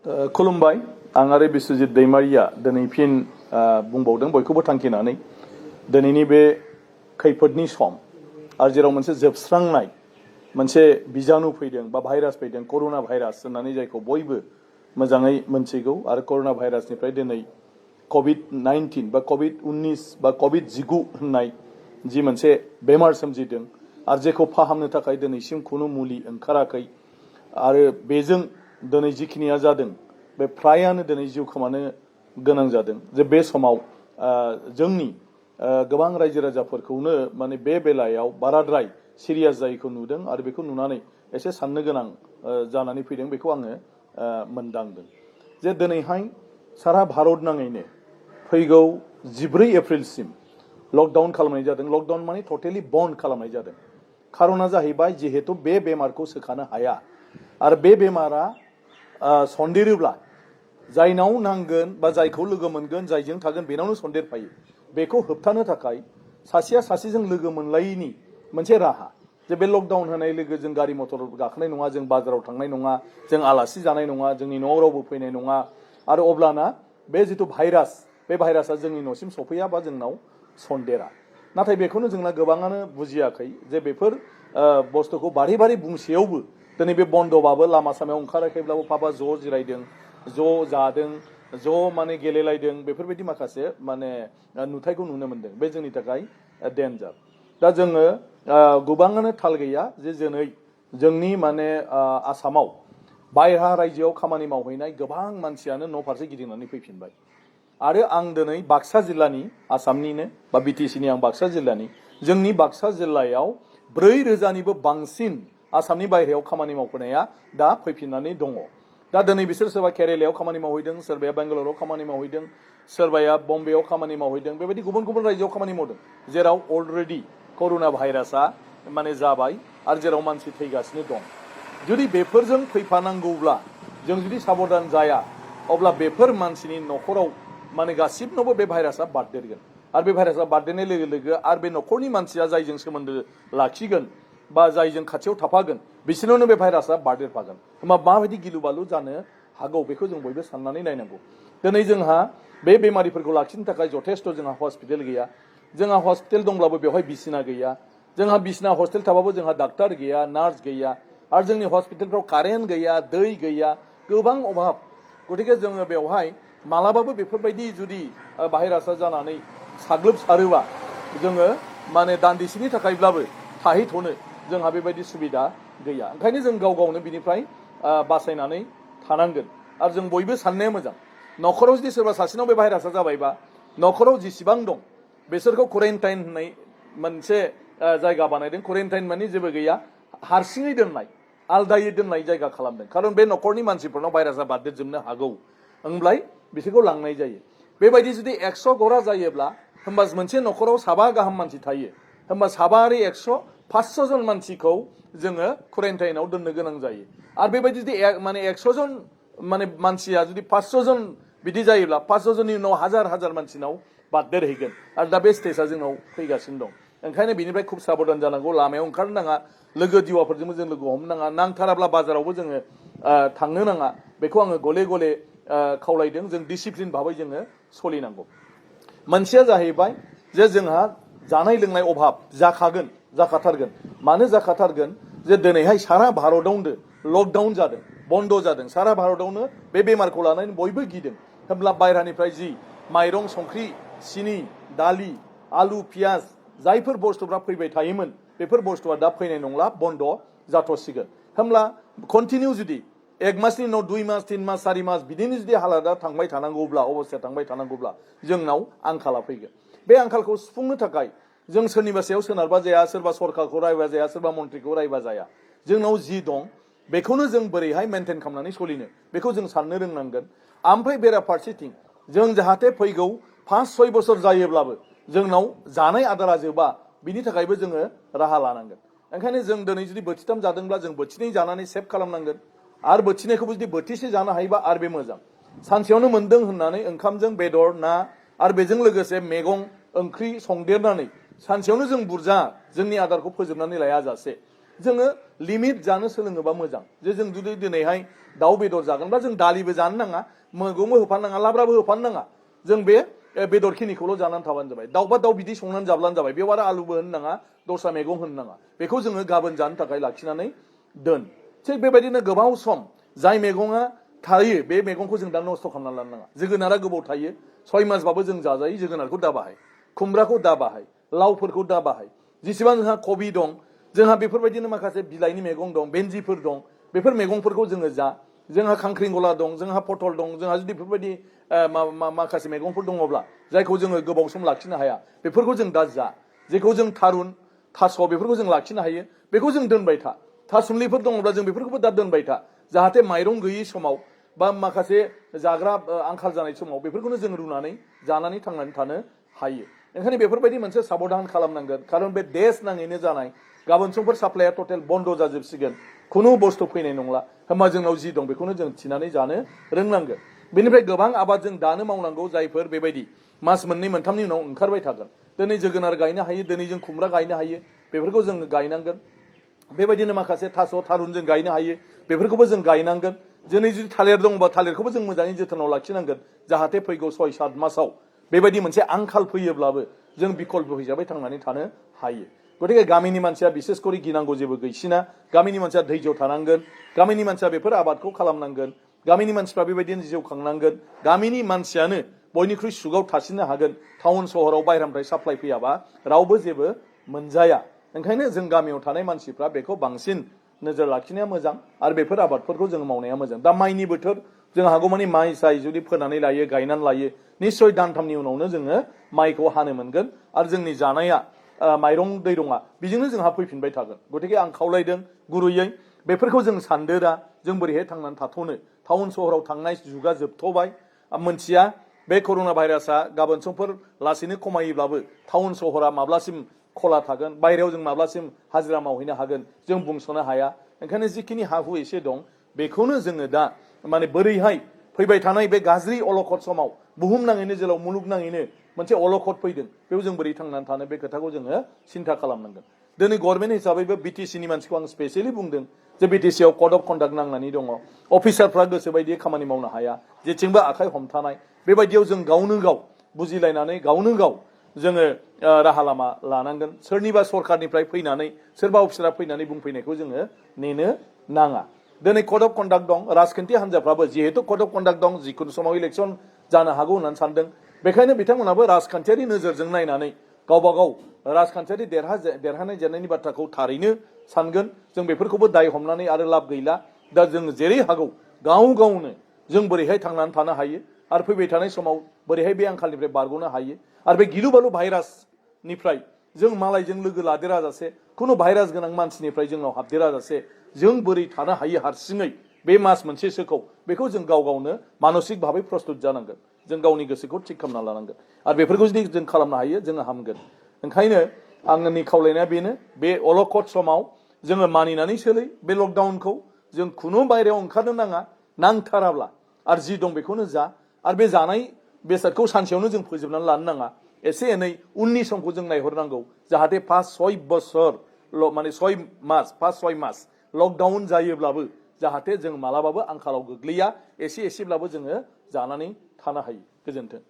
खुलुमबाय आं आरो बिस्वजित दैमारिया दिनै फिन बुंबावदों बयखौबो थांखिनानै दिनैनि बे खैफोदनि सम आरो जेराव मोनसे जोबस्रांनाय मोनसे बिजानु फैदों बा भाइरास फैदों कर'ना भाइरास होननानै जायखौ बयबो मोजाङै मोनथिगौ आरो कर'ना भाइरासनिफ्राय दिनै ट19 बा ट19 बा कभिड-19 होननाय जि मोनसे बेमार सोमजिदों आरो जेखौ फाहामनो थाखाय दिनैसिम खुनु मुलि ओंखाराखै आरो बेजों दिनै जिखिनिया जादों बे फ्रायानो दिनै जिउ खोमानो गोनां जादों जे बे समाव जोंनि गोबां रायजो राजाफोरखौनो माने बे बेलायाव बाराद्राय सिरियास जायैखौ नुदों आरो बेखौ नुनानै एसे साननो गोनां जानानै फैदों बेखौ आङो मोनदांदों जे दिनैहाय सारा भारत नाङैनो फैगौ 14 एप्रिलसिम लकडाउन खालामनाय जादों। लकडाउन माने टटेलि बन्द खालामनाय जादों। खारना जाहैबाय जिहेतु बे बेमारखौ सोखानो हाया आरो बे बेमारा सन्देरोब्ला जायनाव नांगोन बा जायखौ लोगो मोनगोन जायजों थागोन बेनावनो सन्देरफायो। बेखौ होबथानो थाखाय सासेया सासेजों लोगो मोनलायैनि मोनसे राहा जे बे लकडाउन होनाय लोगो जों गारि मटर गाखोनाय नङा, जों बाजाराव थांनाय नङा, जों आलासि जानाय नङा, जोंनि न'आव रावबो फैनाय नङा आरो अब्लाना बे जिथु भाइरास बे भाइरासआ जोंनि न'सिम सफैया बा जोंनाव सन्देरा। नाथाय बेखौनो जोंना गोबाङानो बुजियाखै जे बेफोर बुस्थुखौ बारे बारे बुंसेयावबो दिनै बे बन्दबाबो लामा सामायाव ओंखाराखैब्लाबो पापा ज' जिरायदों, ज' जादों, ज' माने गेलेलायदों, बेफोरबायदि माखासे माने नुथायखौ नुनो मोनदों। बे जोंनि थाखाय डेन्जार। दा जोङो गोबाङानो थाल गैया जे दिनै जोंनि माने आसामाव बायह्रा रायजोआव खामानि मावहैनाय गोबां मानसियानो न' फारसे गिदिंनानै फैफिनबाय आरो आं दिनै बाक्सा जिल्लानि आसामनिनो बा बिटिसिनि आं बाक्सा जिल्लानि जोंनि बाक्सा जिल्लायाव 4,000निबो बांसिन आसामनि बायह्रायाव खामानि मावफैनाया दा फैफिननानै दङ। दा दिनै बिसोर सोरबा केरेलायाव खामानि मावहैदों, सोरबाया बेंगालराव खामानि मावहैदों, सोरबाया बम्बेआव खामानि मावहैदों, बेबायदि गुबुन गुबुन रायजोआव खामानि मावदों जेराव अलरेडि कर'ना भाइरासआ माने जाबाय आरो जेराव मानसि थैगासिनो दं। जुदि बेफोरजों फैफानांगौब्ला जों जुदि साबधान जाया अब्ला बेफोर मानसिनि न'खराव माने गासिबनावबो बे भाइरासआ बारदेरगोन आरो बे भाइरासआ बारदेरनाय लोगो लोगो आरो बे न'खरनि मानसिया जायजों सोमोन्दो लाखिगोन बा जायजों खाथियाव थाफागोन बिसोरनावनो बे भाइरासआ बारदेरफागोन। होमबा माबायदि गिलु बालु जानो हागौ बेखौ जों बयबो साननानै नायनांगौ। दिनै जोंहा बे बेमारिफोरखौ लाखिनो थाखाय जथेस्थ' जोंहा हस्पिटाल गैया। जोंहा हस्पिटाल दंब्लाबो बेवहाय बिसिना गैया। जोंहा बिसिना हस्पिटाल थाबाबो जोंहा डाक्टार गैया, नार्स गैया आरो जोंनि हस्पिटालफ्राव कारेन्ट गैया, दै गैया, गोबां अभाब। गतिके जोङो बेवहाय मालाबाबो बेफोरबायदि जुदि भाइरासआ जानानै साग्लोबसारोबा जोङो माने दान्दिसेनि थाखायब्लाबो थाहैथ'नो जोंहा बेबायदि सुबिदा गैया। ओंखायनो जों गाव गावनो बिनिफ्राय बासायनानै थानांगोन आरो जों बयबो साननाया मोजां। न'खराव जुदि सोरबा सासेनाव बे भाइरासआ जाबायबा न'खराव जेसेबां दं बिसोरखौ क्वारेन्टाइन होननाय मोनसे जायगा बानायदों। क्वारेन्टाइन माने जेबो गैया, हारसिङै दोननाय, आलदायै दोननाय जायगा खालामदों। खारन बे न'खरनि मानसिफोरनाव भाइरासआ बारदेरजोबनो हागौ होमब्लाय बिसोरखौ लांनाय जायो। बेबायदि जुदि 100 गरा जायोब्ला होमबा मोनसे न'खराव 7 गाहाम मानसि थायो। होमबा 7 आरो 100 500 जन मानसिखौ जोङो क्वारेन्टाइनाव दोननो गोनां जायो। आरो बेबायदि जुदि माने 100 जन माने मानसिया जुदि 500 जन बिदि जायोब्ला 500 जननि उनाव हाजार हाजार मानसिनाव बारदेरहैगोन आरो दा बे स्टेजआ जोंनाव फैगासिनो दं। ओंखायनो बेनिफ्राय खुब साबधान जानांगौ। लामायाव ओंखारनो नाङा, लोगो दिवाफोरजोंबो जों लोगो हमनो नाङा, नांथाराब्ला बाजारावबो जोङो थांनो नाङा। बेखौ आङो गले गले खावलायदों। जों डिसिप्लिन भाबै जोङो सोलिनांगौ। मोनसेया जाहैबाय जे जोंहा जानाय लोंनाय अभाब जाखाथारगोन। मानो जाखाथारगोन? जे दिनैहाय सारा भारतआवनो लकडाउन जादों, बन्द जादों। सारा भारतआवनो बे बेमारखौ लानानै बयबो गिदों। होमब्ला बायह्रानिफ्राय जि माइरं, संख्रि, सिनि, दालि, आलु, पियाज जायफोर बुस्थुफ्रा फैबाय थायोमोन बेफोर बुस्थुआ दा फैनाय नंला, बन्द जाथ'सिगोन। होमब्ला कन्टिनिउ जुदि 1 मासनि उनाव 2 मास, 3 मास, 4 मास बिदिनो जुदि हालादा थांबाय थानांगौब्ला, अबस्थाया थांबाय थानांगौब्ला जोंनाव आंखाला फैगोन। बे आंखालखौ सुफुंनो थाखाय जों सोरनिबा सायाव सोनारबा जाया, सोरबा सरकारखौ रायबा जाया, सोरबा मन्थ्रिखौ रायबा जाया। जोंनाव जि दं बेखौनो जों बोरैहाय मेनटेन खालामनानै सोलिनो बेखौ जों साननो रोंनांगोन। ओमफ्राय बेराफारसेथिं जों जाहाथे फैगौ 5-6 बोसोर जायोब्लाबो जोंनाव जानाय आदारा जोबा, बिनि थाखायबो जोङो राहा लानांगोन। ओंखायनो जों दिनै जुदि बोथिथाम जादोंब्ला जों बोथिनै जानानै सेभ खालामनांगोन आरो बोथिनैखौबो जुदि बोथिसे जानो हायोबा आरो बे मोजां। सानसेयावनो मोनदों होननानै ओंखामजों बेदर, ना आरो बेजों लोगोसे मैगं ओंख्रि संदेरनानै सानसेयावनो जों बुरजा जोंनि आदारखौ फोजोबनानै लाया जासे जोङो लिमिट जानो सोलोङोबा मोजां। जे जों जुदि दिनैहाय दाउ बेदर जागोनब्ला जों दालिबो जानो नाङा मैगंबो होफानो नाङा लाब्राबो होफानो नाङा जों बे बेदरखिनिखौल' जानानै थाबानो जाबाय दाउबा दाउ बिदि संनानै जाब्लानो जाबाय बेयाव आरो आलुबो होनो नाङा दस्रा मैगं होनो नाङा बेखौ जोङो गाबोन जानो थाखाय लाखिनानै दोन थिग बेबायदिनो गोबाव सम जाय मैगङा थायो बे मैगंखौ जों दा नस्थ' खालामनानै लानो नाङा जोगोनारा गोबाव थायो 6 मासबाबो जों जाजायो जोगोनारखौ दा बाहाय खुमब्राखौ दा बाहाय लावफोरखौ दा बाहाय जेसेबां जोंहा कबि दं जोंहा बेफोरबायदिनो माखासे बिलाइनि मैगं दं बेन्जिफोर दं बेफोर मैगंफोरखौ जोङो जा जोंहा खांख्रिंखला दं जोंहा पटल दं जोंहा जुदि बेफोरबायदि माखासे मैगंफोर दङब्ला जायखौ जोङो गोबाव सम लाखिनो हाया बेफोरखौ जों दा जा जेखौ जों थारुन थास' बेफोरखौ जों लाखिनो हायो बेखौ जों दोनबाय था थासुमलिफोर दङब्ला जों बेफोरखौबो दा दोनबाय था जाहाथे माइरं गैयै समाव बा माखासे जाग्रा आंखाल जानाय समाव बेफोरखौनो जों रुनानै जानानै थांनानै थानो हायो ओंखायनो बेफोरबायदि मोनसे साबधान खालामनांगोन खारन बे देश नाङैनो जानाय गाबोन समफोर साप्लाइया टटेल बन्द जाजोबसिगोन खुनु बुस्थु फैनाय नंला होमबा जोंनाव जि दं बेखौनो जों थिनानै जानो रोंनांगोन बेनिफ्राय गोबां आबाद जों दानो मावनांगौ जायफोर बेबायदि मास मोननै मोनथामनि उनाव ओंखारबाय थागोन दिनै जोगोनार गायनो हायो दिनै जों खुमब्रा गायनो हायो बेफोरखौ जों गायनांगोन बेबायदिनो माखासे थास' थारुन जों गायनो हायो बेफोरखौबो जों गायनांगोन दिनै जुदि थालिर दङबा थालिरखौबो जों मोजाङै जोथोनाव लाखिनांगोन जाहाथे फैगौ 6-7 मासाव बेबायदि मोनसे आंखाल फैयोब्लाबो जों बिकल्प हिसाबै थांनानै थानो हायो गतिके गामिनि मानसिया बिसेस करि गिनांगौ जेबो गैसिना गामिनि मानसिया धैर्य थानांगोन गामिनि मानसिया बेफोर आबादखौ खालामनांगोन गामिनि मानसिफ्रा बेबायदिनो जिउ खांनांगोन गामिनि मानसियानो बयनिख्रुइ सुगाव थासिननो हागोन टाउन सहराव बाहेरानिफ्राय साप्लाइ फैयाबा रावबो जेबो मोनजाया ओंखायनो जों गामियाव थानाय मानसिफ्रा बेखौ बांसिन नोजोर लाखिनाया मोजां आरो बेफोर आबादफोरखौ जों मावनाया मोजां दा माइनि बोथोर जों हागौमानि माइ साइ जुदि फोनानै लायो गायनानै लायो निश्चय दानथामनि उनावनो जोङो माइखौ हानो मोनगोन आरो जोंनि जानाया माइरं दैरङा बेजोंनो जोंहा फैफिनबाय थागोन गतिके आं खावलायदों गुरैयै बेफोरखौ जों सानदोरा जों बोरैहाय थांनानै थाथ'नो टाउन सहराव थांनाय जुगा जोबथ'बाय मोनथिया बे कर'ना भाइरासआ गाबोन समफोर लासैनो खमायोब्लाबो टाउन सहरा माब्लासिम खला थागोन बायरायाव जों माब्लासिम हाजिरा मावहैनो हागोन जों बुंस'नो हाया ओंखायनो जिखिनि हा हु एसे दं बेखौनो जोङो दा माने बोरैहाय फैबाय थानाय बे गाज्रि अलखद समाव बुहुमनाङैनो जेराव मुलुगनाङैनो मोनसे अलखद फैदों बेयाव जों बोरै थांनानै थानो बे खोथाखौ जोङो सिन्था खालामनांगोन दिनै गभर्नमेन्ट हिसाबैबो बिटिसिनि मानसिखौ आं स्पेसियेलि बुंदों जे बिटिसिआव कड अफ कन्डाक्ट नांनानै दङ अफिसारफ्रा गोसोबायदि खामानि मावनो हाया जेथिंबो आखाइ हमथानाय बेबायदियाव जों गावनो गाव बुजिलायनानै गावनो गाव जोङो राहा लामा लानांगोन सोरनिबा सरखारनिफ्राय फैनानै सोरबा अफिसारा फैनानै बुंफैनायखौ जोङो नेनो नाङा दिनै कड अफ कन्डाक्ट दं राजखान्थि हान्जाफ्राबो जिहेतु कड अफ कन्डाक्ट दं जिखुनु समाव इलेक्सन जानो हागौ होननानै सानदों बेखायनो बिथांमोनाबो राजखान्थियारि नोजोरजों नायनानै गावबा गाव राजखान्थियारि देरहानाय जेननायनि बाथ्राखौ थारैनो सानगोन जों बेफोरखौबो दाय हमनानै आरो लाब गैला दा जों जेरै हागौ गाव गावनो जों बोरैहाय थांनानै थानो हायो आरो फैबाय थानाय समाव बोरैहाय बे आंखालनिफ्राय बारग'नो हायो आरो बे गिलु बालु भाइरासनिफ्राय जों मालायजों लोगो लादेरा जासे खुनु भाइरास गोनां मानसिनिफ्राय जोंनाव हाबदेरा जासे जों बोरै थानो हायो हारसिङै बे मास मोनसेसोखौ बेखौ जों गाव गावनो मानसिक भाबै प्रस्तुत जानांगोन जों गावनि गोसोखौ थिग खालामना लानांगोन आरो बेफोरखौ जुदि जों खालामनो हायो जोङो हामगोन ओंखायनो आंनि खावलायनाया बेनो बे अलखद समाव जोङो मानिनानै सोलै बे लकडाउनखौ जों खुनु बायरायाव ओंखारनो नाङा नांथाराब्ला आरो जि दं बेखौनो जा आरो बे जानाय बेसादखौ सानसेयावनो जों फोजोबनानै लानो नाङा एसे एनै उननि समखौ जों नायहरनांगौ जाहाथे 5-6 बोसोर माने 5-6 मास लकडाउन जायोब्लाबो जाहाथे जों मालाबाबो आंखालाव गोग्लैया एसे एसेब्लाबो जोङो जानानै थानो हायो गोजोन्थों